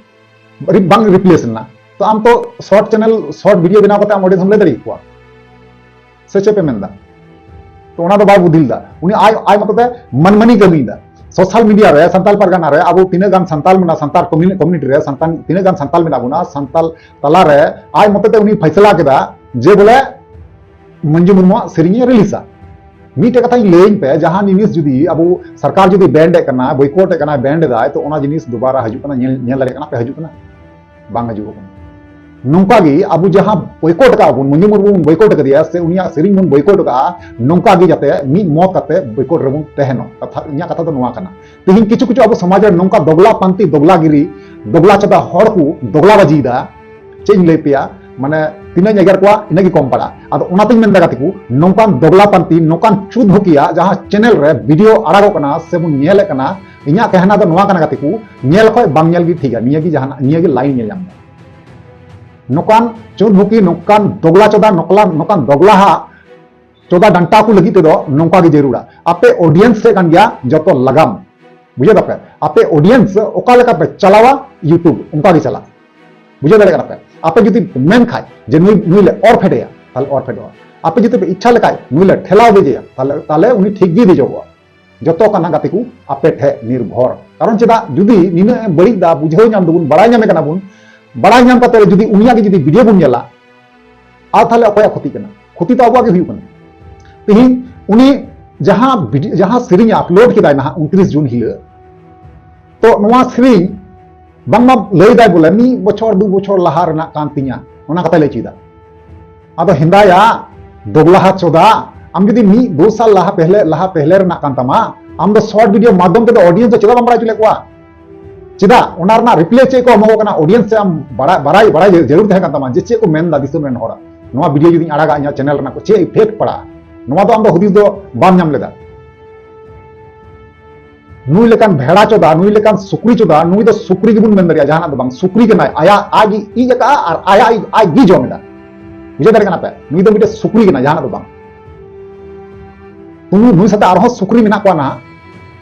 ᱨᱤ-, ᱵᱟᱝ ᱨᱤᱯᱞᱮᱥ ᱞᱮᱱᱟ, ᱛᱚ ᱟᱢ ᱛᱚ ᱥᱚᱨᱴ ᱪᱮᱱᱮᱞ, ᱥᱚᱨᱴ ᱵᱷᱤᱰᱤᱭᱳ ᱵᱮᱱᱟᱣ ᱠᱟᱛᱮ ᱟᱢ ᱚᱰᱤᱭᱮᱱᱥ ᱮᱢ ᱞᱟᱹᱭ ᱫᱟᱲᱮ ᱟᱠᱚᱣᱟ, ᱥᱮ ᱪᱮᱫ ᱯᱮ ᱢᱮᱱᱫᱟ? ᱛᱚ ᱚᱱᱟ ᱫᱚ ᱵᱟᱭ ᱵᱩᱫᱷᱤ ᱞᱮᱫᱟ᱾ ᱩᱱᱤ ᱟᱡ, ᱟᱡ ᱢᱚᱛᱚ ᱛᱮ ᱢᱟᱱᱢᱟᱱᱤ ᱠᱟᱹᱢᱤᱭᱮᱫᱟ᱾ ᱥᱳᱥᱟᱞ ᱢᱤᱰᱤᱭᱟ ᱨᱮ, ᱥᱟᱱᱛᱟᱲ ᱯᱟᱨᱜᱟᱱᱟ ᱨᱮ, ᱟᱵᱚ ᱛᱤᱱᱟᱹᱜ ᱜᱟᱱ ᱥᱟᱱᱛᱟᱲ ᱢᱮᱱᱟᱜ, ᱥᱟᱱᱛᱟᱲ ᱠᱚᱢᱤ-, ᱠᱚᱢᱤᱭᱩᱱᱤᱴᱤ ᱨᱮ ᱥᱟᱱᱛᱟᱲ, ᱛᱤᱱᱟᱹᱜ ᱜᱟᱱ ᱥᱟᱱᱛᱟᱲ ᱢᱮᱱᱟᱜ ᱵᱚᱱᱟ, ᱥᱟᱱᱛᱟᱲ ᱛᱟᱞᱟᱨᱮ ᱟᱡ ᱢᱚᱛᱚ ᱛᱮ ᱩᱱᱤ ᱯᱷᱟᱭᱥᱟᱞᱟ ᱠᱮᱫᱟ ᱡᱮ ᱵᱚᱞᱮ ᱢᱚᱧᱡᱩ ᱢᱩᱨᱢᱩᱣᱟᱜ ᱥᱮᱨᱮᱧ ᱮ ᱨᱤᱞᱤᱡᱟ᱾ ᱢᱤᱫᱴᱮᱡ ᱠᱟᱛᱷᱟᱧ ᱞᱟᱹᱭᱟᱹᱧ ᱯᱮ, ᱡᱟᱦᱟᱸ ᱡᱤᱱᱤᱥ ᱡᱩᱫᱤ ᱟᱵᱚ ᱥᱚᱨᱠᱟᱨ ᱡᱩᱫᱤ ᱵᱮᱱᱰ ᱮᱫ ᱠᱟᱱᱟ, ᱵᱚᱭᱠᱚᱴ ᱮᱫ ᱠᱟᱱᱟ, ᱵᱮᱱᱰ ᱮᱫᱟᱭ, ᱛᱚ ᱚᱱᱟ ᱡᱤᱱᱤᱥ ᱫᱩᱵᱟᱨᱟ ᱦᱤᱡᱩᱜ ᱠᱟᱱᱟ? ᱧᱮᱞ, ᱧᱮᱞ ᱫᱟᱲᱮᱭᱟᱜ ᱠᱟᱱᱟ ᱯᱮ, ᱦᱤᱡᱩᱜ ᱠᱟᱱᱟ? ᱵᱟᱝ ᱦᱤᱡᱩᱜ ᱠᱟᱱᱟ᱾ ᱱᱚᱝᱠᱟ ᱜᱮ ᱟᱵᱚ ᱡᱟᱦᱟᱸ ᱵᱚᱭᱠᱚᱴ ᱟᱠᱟᱫ ᱵᱚᱱ, ᱢᱚᱧᱡᱩ ᱢᱩᱨᱢᱩ ᱵᱚᱱ ᱵᱚᱭᱠᱚᱴ ᱟᱠᱟᱫᱮᱭᱟ ᱥᱮ ᱩᱱᱤᱭᱟᱜ ᱥᱮᱨᱮᱧ ᱵᱚᱱ ᱵᱚᱭᱠᱚᱴ ᱟᱠᱟᱫᱼᱟ, ᱱᱚᱝᱠᱟ ᱜᱮ ᱡᱟᱛᱮ ᱢᱤᱫ ᱢᱚᱛ ᱠᱟᱛᱮ ᱵᱚᱭᱠᱚᱴ ᱨᱮᱵᱚᱱ ᱛᱟᱦᱮᱱᱚᱜ᱾ ᱠᱟᱛᱷᱟ, ᱤᱧᱟᱹᱜ ᱠᱟᱛᱷᱟ ᱫᱚ ᱱᱚᱣᱟ ᱠᱟᱱᱟ᱾ ᱛᱮᱦᱮᱧ ᱠᱤᱪᱷᱩ ᱠᱤᱪᱷᱩ ᱟᱵᱚ ᱥᱚᱢᱟᱡᱽ ᱨᱮ ᱱᱚᱝᱠᱟ ᱫᱚᱜᱽᱞᱟ ᱯᱟᱱᱛᱤ, ᱫᱚᱜᱽᱞᱟᱜᱤᱨᱤ, ᱫᱚᱜᱽᱞᱟ ᱪᱟᱸᱫᱟ ᱦᱚᱲ ᱠᱚ ᱫᱚᱜᱽᱞᱟ ᱵᱟᱡᱤᱭᱮᱫᱟ᱾ ᱪᱮᱫ ᱤᱧ ᱞᱟᱹᱭ ᱯᱮᱭᱟ, ᱢᱟᱱᱮ ᱛᱤᱱᱟᱹᱜ ᱤᱧ ᱮᱜᱮᱨ ᱠᱚᱣᱟ ᱤᱱᱟᱹᱜ ᱜᱮ ᱠᱚᱢ ᱯᱟᱲᱟᱜᱼᱟ᱾ ᱟᱫᱚ ᱚᱱᱟᱛᱤᱧ ᱢᱮᱱᱫᱟ ᱜᱟᱛᱮ ᱠᱚ, ᱱᱚᱝᱠᱟᱱ ᱫᱚᱜᱽᱞᱟ ᱯᱟᱱᱛᱤ, ᱱᱚᱝᱠᱟᱱ ᱪᱩᱫ ᱦᱚᱠᱤᱭᱟ ᱡᱟᱦᱟᱸ ᱪᱮᱱᱮᱞ ᱨᱮ ᱵᱷᱤᱰᱤᱭᱳ ᱟᱲᱟᱜᱚᱜ ᱠᱟᱱᱟ ᱥᱮᱵᱚᱱ ᱧᱮᱞᱮᱫ ᱠᱟᱱᱟ, ᱤᱧᱟᱹᱜ ᱠᱟᱦᱱᱟ ᱫᱚ ᱱᱚᱣᱟ ᱠᱟᱱᱟ ᱜᱟᱛᱮ ᱠᱚ, ᱧᱮᱞ ᱠᱷᱚᱡ ᱵᱟᱝ ᱧᱮᱞ ᱜᱮ ᱴᱷᱤᱠᱟ᱾ ᱱᱤᱭᱟᱹ ᱜᱮ ᱡᱟᱦᱟᱱᱟᱜ, ᱱᱤᱭᱟᱹ ᱜᱮ ᱞᱟᱭᱤᱱ ᱧᱮᱞ ᱧᱟᱢ ᱫᱟ᱾ ᱱᱚᱝᱠᱟᱱ ᱪᱩᱫ ᱵᱷᱩᱠᱤ, ᱱᱚᱝᱠᱟᱱ ᱫᱚᱜᱽᱞᱟ ᱪᱚᱫᱟ, ᱱᱚᱠᱞᱟ, ᱱᱚᱝᱠᱟᱱ ᱫᱚᱜᱽᱞᱟ ᱦᱟᱜ ᱪᱚᱫᱟ ᱰᱟᱱᱴᱟ ᱠᱚ ᱞᱟᱹᱜᱤᱫ ᱛᱮᱫᱚ ᱱᱚᱝᱠᱟ ᱜᱮ ᱡᱟᱹᱨᱩᱲᱟ᱾ ᱟᱯᱮ audience ᱥᱮᱫ ᱠᱟᱱ ᱜᱮᱭᱟ ᱡᱚᱛᱚ ᱞᱟᱜᱟᱢ, ᱵᱩᱡᱷᱟᱹᱣ ᱫᱟᱯᱮ? ᱟᱯᱮ audience ᱚᱠᱟ ᱞᱮᱠᱟ ᱯᱮ ᱪᱟᱞᱟᱣᱟ, YouTube ᱚᱱᱠᱟ ᱜᱮ ᱪᱟᱞᱟᱜ᱾ ᱵᱩᱡᱷᱟᱹᱣ ᱫᱟᱲᱮᱭᱟᱜ ᱠᱟᱱᱟ ᱯᱮ? ᱟᱯᱮ ᱡᱩᱫᱤ ᱯᱮ ᱢᱮᱱ ᱠᱷᱟᱡ ᱡᱮ ᱱᱩᱭ, ᱱᱩᱭ ᱞᱮ ᱚᱨ ᱯᱷᱮᱰᱮᱭᱟ, ᱛᱟᱦᱞᱮ ᱚᱨ ᱯᱷᱮᱰᱚᱜᱼᱟ᱾ ᱟᱯᱮ ᱡᱩᱫᱤ ᱯᱮ ᱤᱪᱪᱷᱟ ᱞᱮᱠᱷᱟᱡ ᱱᱩᱭ ᱞᱮ ᱴᱷᱮᱞᱟᱣ ᱫᱮᱡᱮᱭᱟ, ᱛᱟᱦᱞᱮ, ᱛᱟᱦᱞᱮ ᱩᱱᱤ ᱴᱷᱤᱠ ᱜᱮᱭ ᱫᱮᱡᱚᱜᱚᱜᱼᱟ᱾ ᱡᱚᱛᱚ ᱠᱟᱱᱟ ᱜᱟᱛᱮ ᱠᱚ ᱟᱯᱮ ᱴᱷᱮᱡ ᱱᱤᱨᱵᱷᱚᱨ᱾ ᱠᱟᱨᱚᱱ ᱪᱮᱫᱟᱜ, ᱡᱩᱫᱤ ᱱᱤᱱᱟᱹᱜ ᱮ ᱵᱟᱹᱲᱤᱡ ᱫᱟ, ᱵᱩᱡᱷᱟᱹᱣ ᱧᱟᱢ ᱫᱟᱵᱚᱱ, ᱵᱟᱲᱟᱭ ᱧᱟᱢᱮ ᱠᱟᱱᱟ ᱵᱚᱱ, ᱵᱟᱲᱟᱭ ᱧᱟᱢ ᱠᱟᱛᱮ ᱡᱩᱫᱤ ᱩᱱᱤᱭᱟᱜ ᱜᱮ ᱡᱩᱫᱤ video ᱵᱚᱱ ᱧᱮᱞᱟ, ᱟᱨ ᱛᱟᱦᱞᱮ ᱚᱠᱚᱭᱟᱜ ᱠᱷᱚᱛᱤ ᱠᱟᱱᱟ? ᱠᱷᱚᱛᱤ ᱫᱚ ᱟᱵᱚᱣᱟᱜ ᱜᱮ ᱦᱩᱭᱩᱜ ᱠᱟᱱᱟ᱾ ᱛᱤᱦᱤᱧ ᱩᱱᱤ ᱡᱟᱦᱟᱸ video, ᱡᱟᱦᱟᱸ ᱥᱮᱨᱮᱧ ᱮ upload ᱠᱮᱫᱟᱭ ᱱᱟᱦᱟᱜ ᱩᱱᱛᱨᱤᱥ ᱡᱩᱱ ᱦᱤᱞᱳᱜ, ᱛᱚ ᱱᱚᱣᱟ ᱥᱮᱨᱮᱧ ᱵᱟᱝᱢᱟ ᱞᱟᱹᱭ ᱫᱟᱭ ᱵᱚᱞᱮ ᱢᱤᱫ ᱵᱚᱪᱷᱚᱨ ᱫᱩ ᱵᱚᱪᱷᱚᱨ ᱞᱟᱦᱟ ᱨᱮᱱᱟᱜ ᱠᱟᱱ ᱛᱤᱧᱟ, ᱚᱱᱟ ᱠᱟᱛᱷᱟᱭ ᱞᱟᱹᱭ ᱦᱚᱪᱚᱭᱮᱫᱟ᱾ ᱟᱫᱚ ᱦᱮᱸᱫᱟᱭᱟ, ᱫᱚᱜᱽᱞᱟᱦᱟ ᱪᱚᱫᱟ, ᱟᱢ ᱡᱩᱫᱤ ᱢᱤᱫ ᱫᱩ ᱥᱟᱞ ᱞᱟᱦᱟ ᱯᱮᱦᱞᱮ, ᱞᱟᱦᱟ ᱯᱮᱦᱞᱮ ᱨᱮᱱᱟᱜ ᱠᱟᱱ ᱛᱟᱢᱟ, ᱟᱢ ᱫᱚ short video ᱢᱟᱫᱽᱫᱷᱚᱢ ᱛᱮᱫᱚ audience ᱫᱚ ᱪᱮᱫᱟᱜ ᱵᱟᱢ ᱵᱟᱲᱟᱭ ᱦᱚᱪᱚ ᱞᱮᱫ ᱠᱚᱣᱟ? ᱪᱮᱫᱟᱜ? ᱚᱱᱟ ᱨᱮᱱᱟᱜ reply ᱪᱮᱫ ᱠᱚ ᱮᱢᱚᱜ ᱠᱟᱱᱟ audience ᱥᱮ ᱟᱢ ᱵᱟᱲᱟᱭ, ᱵᱟᱲᱟᱭ, ᱵᱟᱲᱟᱭ ᱡᱟᱹᱨᱩᱲ ᱛᱟᱦᱮᱸ ᱠᱟᱱ ᱛᱟᱢᱟ ᱡᱮ ᱪᱮᱫ ᱠᱚ ᱢᱮᱱᱫᱟ ᱫᱤᱥᱚᱢ ᱨᱮᱱ ᱦᱚᱲ, ᱱᱚᱣᱟ video ᱡᱩᱫᱤᱧ ᱟᱲᱟᱜᱟ ᱤᱧᱟᱹᱜ channel ᱨᱮᱱᱟᱜ ᱠᱚ ᱪᱮᱫ effect ᱯᱟᱲᱟᱜᱼᱟ, ᱱᱚᱣᱟ ᱫᱚ ᱟᱢ ᱫᱚ ᱦᱩᱫᱤᱥ ᱫᱚ ᱵᱟᱢ ᱧᱟᱢ ᱞᱮᱫᱟ᱾ ᱱᱩᱭ ᱞᱮᱠᱟᱱ ᱵᱷᱮᱲᱟ ᱪᱚᱫᱟ, ᱱᱩᱭ ᱞᱮᱠᱟᱱ ᱥᱩᱠᱨᱤ ᱪᱚᱫᱟ, ᱱᱩᱭ ᱫᱚ ᱥᱩᱠᱨᱤ ᱜᱮᱵᱚᱱ ᱢᱮᱱ ᱫᱟᱲᱮᱭᱟᱜᱼᱟ, ᱡᱟᱦᱟᱱᱟᱜ ᱫᱚ ᱵᱟᱝ᱾ ᱥᱩᱠᱨᱤ ᱠᱟᱱᱟᱭ, ᱟᱭᱟᱜ ᱟᱡ ᱤᱡ ᱟᱠᱟᱫᱼᱟ ᱟᱨ ᱟᱭᱟᱜ ᱤᱡ ᱟᱡ ᱜᱮ ᱡᱚᱢ ᱮᱫᱟ᱾ ᱵᱩᱡᱷᱟᱹᱣ ᱫᱟᱲᱮᱭᱟᱜ ᱠᱟᱱᱟ ᱯᱮ? ᱱᱩᱭ ᱫᱚ ᱢᱤᱫᱴᱮᱱ ᱥᱩᱠᱨᱤ ᱠᱟᱱᱟᱭ, ᱡᱟᱦᱟᱱᱟᱜ ᱫᱚ ᱵᱟᱝ᱾ ᱱᱩᱭ, ᱱᱩᱭ ᱥᱟᱛᱮ ᱟᱨᱦᱚᱸ ᱥᱩᱠᱨᱤ ᱢᱮᱱᱟᱜ ᱠᱚᱣᱟ ᱱᱟᱦᱟᱜ᱾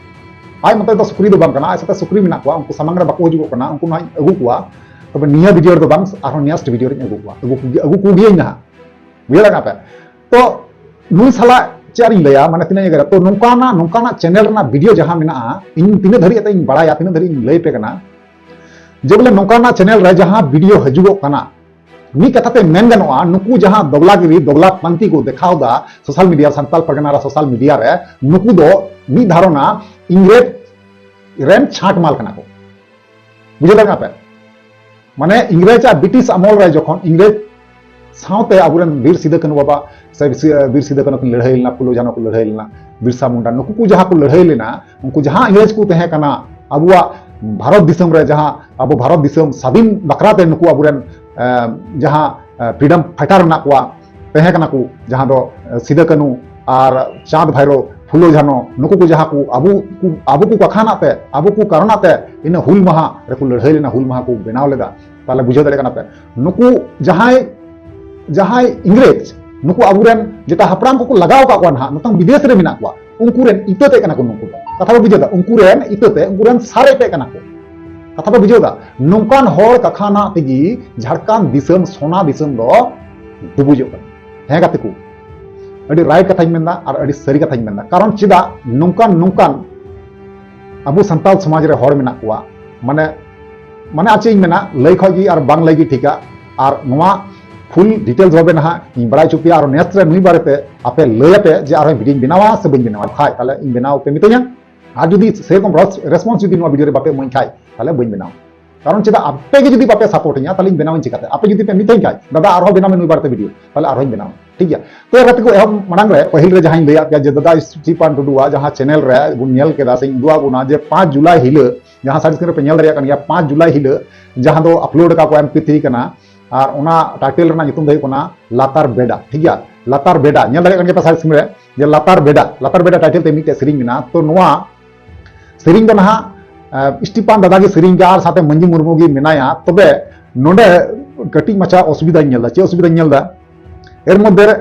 ᱟᱡ ᱢᱚᱛᱚ ᱫᱚ ᱥᱩᱠᱨᱤ ᱫᱚ ᱵᱟᱝ ᱠᱟᱱᱟ, ᱟᱡ ᱥᱟᱛᱮ ᱥᱩᱠᱨᱤ ᱢᱮᱱᱟᱜ ᱠᱚᱣᱟ, ᱩᱱᱠᱩ ᱥᱟᱢᱟᱝ ᱨᱮ ᱵᱟᱠᱚ ᱦᱤᱡᱩᱜᱚᱜ ᱠᱟᱱᱟ, ᱩᱱᱠᱩ ᱱᱟᱦᱟᱜ ᱤᱧ ᱟᱹᱜᱩ ᱠᱚᱣᱟ᱾ ᱛᱚᱵᱮ ᱱᱤᱭᱟᱹ video ᱨᱮᱫᱚ ᱵᱟᱝ, ᱟᱨᱦᱚᱸ next video ᱨᱤᱧ ᱟᱹᱜᱩ ᱠᱚᱣᱟ, ᱟᱹᱜᱩ ᱠᱚᱜᱮ-, ᱟᱹᱜᱩ ᱠᱚᱜᱮᱭᱟᱹᱧ ᱱᱟᱦᱟᱜ᱾ ᱵᱩᱡᱷᱟᱹᱣ ᱫᱟᱲᱮᱭᱟᱜ ᱠᱟᱱᱟ ᱯᱮ? ᱛᱚ ᱱᱩᱭ ᱥᱟᱞᱟᱜ ᱪᱮᱫ ᱟᱨᱤᱧ ᱞᱟᱹᱭᱟ, ᱢᱟᱱᱮ ᱛᱤᱱᱟᱹᱜ ᱡᱟᱭᱜᱟ ᱨᱮ᱾ ᱛᱚ ᱱᱚᱝᱠᱟᱱᱟᱜ, ᱱᱚᱝᱠᱟᱱᱟᱜ channel ᱨᱮᱱᱟᱜ video ᱡᱟᱦᱟᱸ ᱢᱮᱱᱟᱜᱼᱟ, ᱤᱧ ᱛᱤᱱᱟᱹᱜ ᱫᱷᱟᱹᱨᱤᱡ ᱮᱱᱛᱮ ᱤᱧ ᱵᱟᱲᱟᱭᱟ, ᱛᱤᱱᱟᱹᱜ ᱫᱷᱟᱹᱨᱤᱡ ᱤᱧ ᱞᱟᱹᱭ ᱯᱮ ᱠᱟᱱᱟ, ᱡᱮ ᱵᱚᱞᱮ ᱱᱚᱝᱠᱟᱱᱟᱜ channel ᱨᱮ ᱡᱟᱦᱟᱸ video ᱦᱤᱡᱩᱜᱚᱜ ᱠᱟᱱᱟ, ᱢᱤᱫ ᱠᱟᱛᱷᱟ ᱛᱮ ᱢᱮᱱ ᱜᱟᱱᱚᱜᱼᱟ, ᱱᱩᱠᱩ ᱡᱟᱦᱟᱸ ᱫᱚᱜᱽᱞᱟᱜᱤᱨᱤ, ᱫᱚᱜᱽᱞᱟ ᱯᱟᱱᱛᱤ ᱠᱚ ᱫᱮᱠᱷᱟᱣ ᱫᱟ social media ᱨᱮ, ᱥᱟᱱᱛᱟᱞ ᱯᱟᱨᱜᱟᱱᱟ ᱨᱮ social media ᱨᱮ, ᱱᱩᱠᱩ ᱫᱚ ᱢᱤᱫ ᱫᱷᱟᱨᱚᱱᱟ ᱤᱝᱨᱮᱡᱽ ᱨᱮᱱ ᱪᱷᱟᱸᱴ ᱢᱟᱞ ᱠᱟᱱᱟ ᱠᱚ᱾ ᱵᱩᱡᱷᱟᱹᱣ ᱫᱟᱲᱮᱭᱟᱜ ᱠᱟᱱᱟ ᱯᱮ? ᱢᱟᱱᱮ ᱤᱝᱨᱮᱡᱽ ᱟᱜ ᱵᱨᱤᱴᱤᱥ ᱟᱢᱚᱞ ᱨᱮ ᱡᱚᱠᱷᱚᱱ ᱤᱝᱨᱮᱡᱽ ᱥᱟᱶᱛᱮ ᱟᱵᱚᱨᱮᱱ ᱵᱤᱨ ᱥᱤᱫᱟᱹ ᱠᱟᱹᱱᱦᱩ ᱵᱟᱵᱟ ᱥᱮ ᱵᱤᱨ ᱥᱤ-, ᱵᱤᱨ ᱥᱤᱫᱟᱹ ᱠᱟᱹᱱᱦᱩ ᱠᱤᱱ ᱞᱟᱹᱲᱦᱟᱹᱭ ᱞᱮᱱᱟ, ᱯᱷᱩᱞᱳ ᱡᱷᱟᱱᱚ ᱠᱤᱱ ᱞᱟᱹᱲᱦᱟᱹᱭ ᱞᱮᱱᱟ, ᱵᱤᱨᱥᱟ ᱢᱩᱱᱰᱟ, ᱱᱩᱠᱩ ᱠᱚ ᱡᱟᱦᱟᱸ ᱠᱚ ᱞᱟᱹᱲᱦᱟᱹᱭ ᱞᱮᱱᱟ, ᱩᱱᱠᱩ ᱡᱟᱦᱟᱸ ᱤᱝᱨᱮᱡᱽ ᱠᱚ ᱛᱟᱦᱮᱸ ᱠᱟᱱᱟ ᱟᱵᱚᱣᱟᱜ ᱵᱷᱟᱨᱚᱛ ᱫᱤᱥᱚᱢ ᱨᱮ, ᱡᱟᱦᱟᱸ ᱟᱵᱚ ᱵᱷᱟᱨᱚᱛ ᱫᱤᱥᱚᱢ ᱥᱟᱫᱷᱤᱱ ᱵᱟᱠᱷᱨᱟ ᱛᱮ ᱱᱩᱠᱩ ᱟᱵᱚᱨᱮᱱ, ᱮ, ᱡᱟᱦᱟᱸ, ᱮ, freedom fighter ᱢᱮᱱᱟᱜ ᱠᱚᱣᱟ, ᱛᱟᱦᱮᱸ ᱠᱟᱱᱟ ᱠᱚ, ᱡᱟᱦᱟᱸ ᱫᱚ, ᱮ, ᱥᱤᱫᱟᱹ ᱠᱟᱹᱱᱦᱩ ᱟᱨ ᱪᱟᱸᱫᱽ ᱵᱷᱟᱭᱨᱳ, ᱯᱷᱩᱞᱳ ᱡᱷᱟᱱᱚ, ᱱᱩᱠᱩ ᱠᱚ ᱡᱟᱦᱟᱸ ᱠᱚ ᱟᱵᱚ ᱠᱚ, ᱟᱵᱚ ᱠᱚ ᱠᱟᱠᱷᱟᱱᱟᱜ ᱛᱮ, ᱟᱵᱚ ᱠᱚ ᱠᱟᱨᱚᱱᱟᱜ ᱛᱮ ᱤᱱᱟᱹ ᱦᱩᱞ ᱢᱟᱦᱟ ᱨᱮᱠᱚ ᱞᱟᱹᱲᱦᱟᱹᱭ ᱞᱮᱱᱟ, ᱦᱩᱞ ᱢᱟᱦᱟ ᱠᱚ ᱵᱮᱱᱟᱣ ᱞᱮᱫᱟ᱾ ᱛᱟᱦᱞᱮ ᱵᱩᱡᱷᱟᱹᱣ ᱫᱟᱲᱮᱭᱟᱜ ᱠᱟᱱᱟ ᱯᱮ, ᱱᱩᱠᱩ ᱡᱟᱦᱟᱸᱭ, ᱡᱟᱦᱟᱸᱭ ᱤᱝᱨᱮᱡᱽ, ᱱᱩᱠᱩ ᱟᱵᱚᱨᱮᱱ ᱡᱮᱴᱟ ᱦᱟᱯᱲᱟᱢ ᱠᱚᱠᱚ ᱞᱟᱜᱟᱣ ᱟᱠᱟᱫ ᱠᱚᱣᱟ ᱱᱟᱦᱟᱜ, ᱱᱤᱛᱚᱝ ᱵᱤᱫᱮᱥ ᱨᱮ ᱢᱮᱱᱟᱜ ᱠᱚᱣᱟ, ᱩᱱᱠᱩ ᱨᱮᱱ ᱤᱛᱟᱹ ᱛᱮ ᱠᱟᱱᱟ ᱠᱚ ᱱᱩᱠᱩ ᱫᱚ᱾ ᱠᱟᱛᱷᱟ ᱵᱚ ᱵᱩᱡᱷᱟᱹᱣ ᱫᱟ? ᱩᱱᱠᱩ ᱨᱮᱱ ᱤᱛᱟᱹ ᱛᱮ, ᱩᱱᱠᱩ ᱨᱮᱱ ᱥᱟᱨᱮᱡ ᱛᱮ ᱠᱟᱱᱟ ᱠᱚ᱾ ᱠᱟᱛᱷᱟ ᱵᱚ ᱵᱩᱡᱷᱟᱹᱣ ᱫᱟ? ᱱᱚᱝᱠᱟᱱ ᱦᱚᱲ ᱠᱟᱠᱷᱟᱱᱟᱜ ᱛᱮᱜᱮ ᱡᱷᱟᱲᱠᱷᱚᱸᱰ ᱫᱤᱥᱚᱢ, ᱥᱚᱱᱟ ᱫᱤᱥᱚᱢ ᱫᱚ ᱰᱩᱵᱩᱡᱚᱜ ᱠᱟᱱᱟ᱾ ᱦᱮᱸ ᱜᱟᱛᱮ ᱠᱚ, ᱟᱹᱰᱤ ᱨᱟᱭ ᱠᱟᱛᱷᱟᱧ ᱢᱮᱱᱫᱟ ᱟᱨ ᱟᱹᱰᱤ ᱥᱟᱹᱨᱤ ᱠᱟᱛᱷᱟᱧ ᱢᱮᱱᱫᱟ᱾ ᱠᱟᱨᱚᱱ ᱪᱮᱫᱟᱜ ᱱᱚᱝᱠᱟᱱ, ᱱᱚᱝᱠᱟᱱ ᱟᱵᱚ ᱥᱟᱱᱛᱟᱲ ᱥᱚᱢᱟᱡᱽ ᱨᱮ ᱦᱚᱲ ᱢᱮᱱᱟᱜ ᱠᱚᱣᱟ, ᱢᱟᱱᱮ, ᱢᱟᱱᱮ ᱟᱨ ᱪᱮᱫ ᱤᱧ ᱢᱮᱱᱟ, ᱞᱟᱹᱭ ᱠᱷᱚᱡ ᱜᱮ ᱟᱨ ᱵᱟᱝ ᱞᱟᱹᱭ ᱜᱮ ᱴᱷᱤᱠᱟ᱾ ᱟᱨ ᱱᱚᱣᱟ full details ᱵᱷᱟᱵᱮ ᱱᱟᱦᱟᱜ ᱤᱧ ᱵᱟᱲᱟᱭ ᱦᱚᱪᱚ ᱯᱮᱭᱟ, ᱟᱨ next ᱨᱮ ᱱᱩᱭ ᱵᱟᱨᱮᱛᱮ ᱟᱯᱮ ᱞᱟᱹᱭ ᱟᱯᱮ ᱡᱮ ᱟᱨᱦᱚᱸ video ᱧ ᱵᱮᱱᱟᱣᱟ ᱥᱮ ᱵᱟᱹᱧ ᱵᱮᱱᱟᱣᱟ᱾ ᱠᱷᱟᱡ ᱛᱟᱦᱞᱮ ᱤᱧ ᱵᱮᱱᱟᱣ ᱯᱮ ᱢᱤᱛᱟᱹᱧᱟ, ᱟᱨ ᱡᱩᱫᱤ ᱥᱮᱨᱚᱠᱚᱢ ᱨᱚᱥ-, response ᱡᱩᱫᱤ ᱱᱚᱣᱟ video ᱨᱮ ᱵᱟᱯᱮ ᱮᱢᱟᱹᱧ ᱠᱷᱟᱡ, ᱛᱟᱦᱞᱮ ᱵᱟᱹᱧ ᱵᱮᱱᱟᱣᱟ᱾ ᱠᱟᱨᱚᱱ ᱪᱮᱫᱟᱜ, ᱟᱯᱮ ᱜᱮ ᱡᱩᱫᱤ ᱵᱟᱯᱮ support ᱤᱧᱟ, ᱛᱟᱦᱞᱮ ᱤᱧ ᱵᱮᱱᱟᱣᱟᱹᱧ ᱪᱤᱠᱟᱹᱛᱮ? ᱟᱯᱮ ᱡᱩᱫᱤ ᱯᱮ ᱢᱤᱛᱟᱹᱧ ᱠᱷᱟᱡ, "ᱫᱟᱫᱟ, ᱟᱨᱦᱚᱸ ᱵᱮᱱᱟᱣ ᱢᱮ ᱱᱩᱭ ᱵᱟᱨᱮᱛᱮ video", ᱛᱟᱦᱞᱮ ᱟᱨᱦᱚᱸᱧ ᱵᱮᱱᱟᱣᱟ᱾ ᱴᱷᱤᱠ ᱜᱮᱭᱟ? ᱛᱚ ᱜᱟᱛᱮ ᱠᱚ, ᱮᱦᱚᱵ ᱢᱟᱲᱟᱝ ᱨᱮ ᱯᱟᱹᱦᱤᱞ ᱨᱮ ᱡᱟᱦᱟᱸᱧ ᱞᱟᱹᱭᱟᱫ ᱯᱮᱭᱟ ᱡᱮ ᱫᱟᱫᱟ ᱥᱴᱤᱯᱷᱟᱱ ᱴᱩᱰᱩᱣᱟᱜ ᱡᱟᱦᱟᱸ channel ᱨᱮ ᱵᱚᱱ ᱧᱮᱞ ᱠᱮᱫᱟ ᱥᱮᱧ ᱩᱫᱩᱜ ᱟᱫ ᱵᱚᱱᱟ ᱡᱮ ᱯᱟᱸᱪ ᱡᱩᱞᱟᱭ ᱦᱤᱞᱳᱜ, ᱡᱟᱦᱟᱸ side screen ᱨᱮᱯᱮ ᱧᱮᱞ ᱫᱟᱲᱮᱭᱟᱜ ᱠᱟᱱ ᱜᱮᱭᱟ, ᱯᱟᱸᱪ ᱡᱩᱞᱟᱭ ᱦᱤᱞᱳᱜ ᱡᱟᱦᱟᱸ ᱫᱚ upload ᱟᱠᱟᱫ ᱠᱚ MP three ᱠᱟᱱᱟ, ᱟᱨ ᱚᱱᱟ title ᱨᱮᱱᱟᱜ ᱧᱩᱛᱩᱢ ᱫᱚ ᱦᱩᱭᱩᱜ ᱠᱟᱱᱟ ᱞᱟᱛᱟᱨ ᱵᱮᱰᱟ᱾ ᱴᱷᱤᱠ ᱜᱮᱭᱟ? ᱞᱟᱛᱟᱨ ᱵᱮᱰᱟ, ᱧᱮᱞ ᱫᱟᱲᱮᱭᱟᱜ ᱠᱟᱱ ᱜᱮᱭᱟ ᱯᱮ side screen ᱨᱮ ᱡᱮ ᱞᱟᱛᱟᱨ ᱵᱮᱰᱟ, ᱞᱟᱛᱟᱨ ᱵᱮᱰᱟ title ᱛᱮ ᱢᱤᱫᱴᱮᱡ ᱥᱮᱨᱮᱧ ᱢᱮᱱᱟᱜᱼᱟ᱾ ᱛᱚ ᱱᱚᱣᱟ ᱥᱮᱨᱮᱧ ᱫᱚ ᱱᱟᱦᱟᱜ, ᱟᱸ, ᱥᱴᱤᱯᱟᱱ ᱫᱟᱫᱟ ᱜᱮ ᱥᱮᱨᱮᱧ ᱜᱮᱭᱟ ᱟᱨ ᱥᱟᱛᱮ ᱢᱟᱹᱡᱷᱤ ᱢᱩᱨᱢᱩ ᱜᱮ ᱢᱮᱱᱟᱭᱟ᱾ ᱛᱚᱵᱮ ᱱᱚᱰᱮ ᱠᱟᱹᱴᱤᱡ ᱢᱟᱪᱷᱟ ᱚᱥᱩᱵᱤᱫᱷᱟᱧ ᱧᱮᱞ ᱮᱫᱟ᱾ ᱪᱮᱫ ᱚᱥᱩᱵᱤᱫᱷᱟᱧ ᱧᱮᱞ ᱮᱫᱟ? ᱮᱨ ᱢᱚᱫᱽᱫᱷᱮ ᱨᱮ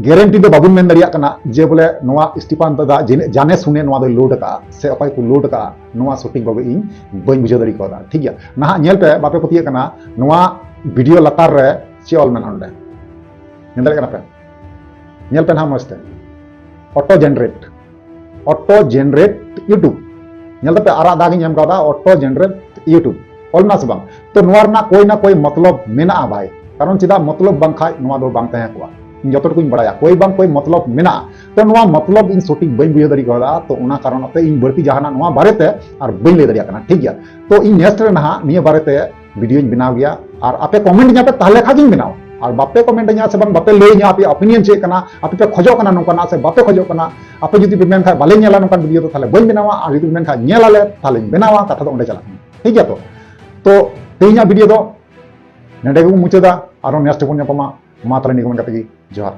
guarantee ᱫᱚ ᱵᱟᱵᱚᱱ ᱢᱮᱱ ᱫᱟᱲᱮᱭᱟᱜ ᱠᱟᱱᱟ ᱡᱮ ᱵᱚᱞᱮ ᱱᱚᱣᱟ ᱥᱴᱤᱯᱟᱱ ᱫᱟᱫᱟ ᱡᱮ-, ᱡᱟᱱᱮ ᱥᱩᱱᱮ ᱱᱚᱣᱟ ᱫᱚᱭ load ᱟᱠᱟᱫᱼᱟ ᱥᱮ ᱚᱠᱚᱭ ᱠᱚ load ᱟᱠᱟᱫᱼᱟ, ᱱᱚᱣᱟ ᱥᱚᱴᱷᱤᱠ ᱵᱷᱟᱵᱮ ᱤᱧ ᱵᱟᱹᱧ ᱵᱩᱡᱷᱟᱹᱣ ᱫᱟᱲᱮ ᱠᱟᱣᱫᱟ᱾ ᱴᱷᱤᱠ ᱜᱮᱭᱟ, ᱱᱟᱦᱟᱜ ᱧᱮᱞ ᱯᱮ, ᱵᱟᱯᱮ ᱯᱟᱹᱛᱭᱟᱹᱜ ᱠᱟᱱᱟ, ᱱᱚᱣᱟ video ᱞᱟᱛᱟᱨ ᱨᱮ ᱪᱮᱫ ᱚᱞ ᱢᱮᱱᱟᱜᱼᱟ ᱚᱸᱰᱮ? ᱧᱮᱞ ᱫᱟᱲᱮᱭᱟᱜ ᱠᱟᱱᱟ ᱯᱮ? ᱧᱮᱞ ᱯᱮ ᱱᱟᱦᱟᱜ ᱢᱚᱡᱽ ᱛᱮ, auto generate, auto generate YouTube᱾ ᱧᱮᱞ ᱫᱟᱯᱮ, ᱟᱨᱟᱜ ᱫᱟᱜ ᱤᱧ ᱮᱢ ᱠᱟᱣᱫᱟ, auto generate YouTube᱾ ᱚᱞ ᱢᱮᱱᱟᱜᱼᱟ ᱥᱮ ᱵᱟᱝ? ᱛᱚ ᱱᱚᱣᱟ ᱨᱮᱱᱟᱜ ᱠᱳᱭ ᱱᱟ ᱠᱳᱭ ᱢᱚᱛᱞᱚᱵ ᱢᱮᱱᱟᱜᱼᱟ ᱵᱷᱟᱭ, ᱠᱟᱨᱚᱱ ᱪᱮᱫᱟᱜ ᱢᱚᱛᱞᱚᱵ ᱵᱟᱝᱠᱷᱟᱡ ᱱᱚᱣᱟ ᱫᱚ ᱵᱟᱝ ᱛᱟᱦᱮᱸ ᱠᱚᱜᱼᱟ᱾ ᱤᱧ ᱡᱚᱛᱚ ᱴᱩᱠᱩᱧ ᱵᱟᱲᱟᱭᱟ, ᱠᱳᱭ ᱵᱟᱝ ᱠᱳᱭ ᱢᱚᱛᱞᱚᱵ ᱢᱮᱱᱟᱜᱼᱟ᱾ ᱛᱚ ᱱᱚᱣᱟ ᱢᱚᱛᱞᱚᱵ ᱤᱧ ᱥᱚᱴᱷᱤᱠ ᱵᱟᱹᱧ ᱵᱩᱡᱷᱟᱹᱣ ᱫᱟᱲᱮ ᱠᱟᱣᱫᱟ, ᱛᱚ ᱚᱱᱟ ᱠᱟᱨᱚᱱ ᱛᱮ ᱤᱧ ᱵᱟᱹᱲᱛᱤ ᱡᱟᱦᱟᱱᱟᱜ ᱱᱚᱣᱟ ᱵᱟᱨᱮᱛᱮ ᱟᱨ ᱵᱟᱹᱧ ᱞᱟᱹᱭ ᱫᱟᱲᱮᱭᱟᱜ ᱠᱟᱱᱟ᱾ ᱴᱷᱤᱠ ᱜᱮᱭᱟ, ᱛᱚ ᱤᱧ next ᱨᱮ ᱱᱟᱦᱟᱜ ᱱᱤᱭᱟᱹ ᱵᱟᱨᱮᱛᱮ videoᱧ ᱵᱮᱱᱟᱣ ᱜᱮᱭᱟ, ᱟᱨ ᱟᱯᱮ comment ᱤᱧᱟ ᱯᱮ ᱛᱟᱦᱞᱮ ᱠᱷᱟᱡ ᱜᱤᱧ ᱵᱮᱱᱟᱣᱟ, ᱟᱨ ᱵᱟᱯᱮ comment ᱤᱧᱟ ᱥᱮ ᱵᱟᱝ, ᱵᱟᱯᱮ ᱞᱟᱹᱭ ᱤᱧᱟ ᱟᱯᱮᱭᱟᱜ opinion ᱪᱮᱫ ᱠᱟᱱᱟ, ᱟᱯᱮ ᱯᱮ ᱠᱷᱚᱡᱚᱜ ᱠᱟᱱᱟ ᱱᱚᱝᱠᱟᱱᱟᱜ ᱥᱮ ᱵᱟᱯᱮ ᱠᱷᱚᱡᱚᱜ ᱠᱟᱱᱟ᱾ ᱟᱯᱮ ᱡᱩᱫᱤ ᱯᱮ ᱢᱮᱱ ᱠᱷᱟᱡ ᱵᱟᱞᱮ ᱧᱮᱞᱟ ᱱᱚᱝᱠᱟᱱ video ᱫᱚ, ᱛᱟᱦᱞᱮ ᱵᱟᱹᱧ ᱵᱮᱱᱟᱣᱟ, ᱟᱨ ᱡᱩᱫᱤ ᱯᱮ ᱢᱮᱱ ᱠᱷᱟᱡ ᱧᱮᱞ ᱟᱞᱮ, ᱛᱟᱦᱞᱮᱧ ᱵᱮᱱᱟᱣᱟ᱾ ᱠᱟᱛᱷᱟ ᱫᱚ ᱚᱸᱰᱮ ᱪᱟᱞᱟᱜ ᱠᱟᱱᱟ᱾ ᱴᱷᱤᱠ ᱜᱮᱭᱟ? ᱛᱚ, ᱛᱚ ᱛᱮᱦᱮᱧᱟᱜ video ᱫᱚ ᱱᱚᱸᱰᱮ ᱜᱮᱵᱚᱱ ᱢᱩᱪᱟᱹᱫᱟ, ᱟᱨᱚ next ᱵᱚᱱ ᱧᱟᱯᱟᱢᱟ᱾ ᱢᱟ ᱛᱟᱦᱞᱮ ᱱᱤᱭᱟᱹ ᱠᱚ ᱢᱮᱱ ᱠᱟᱛᱮ ᱜᱮ ᱡᱚᱦᱟᱨ᱾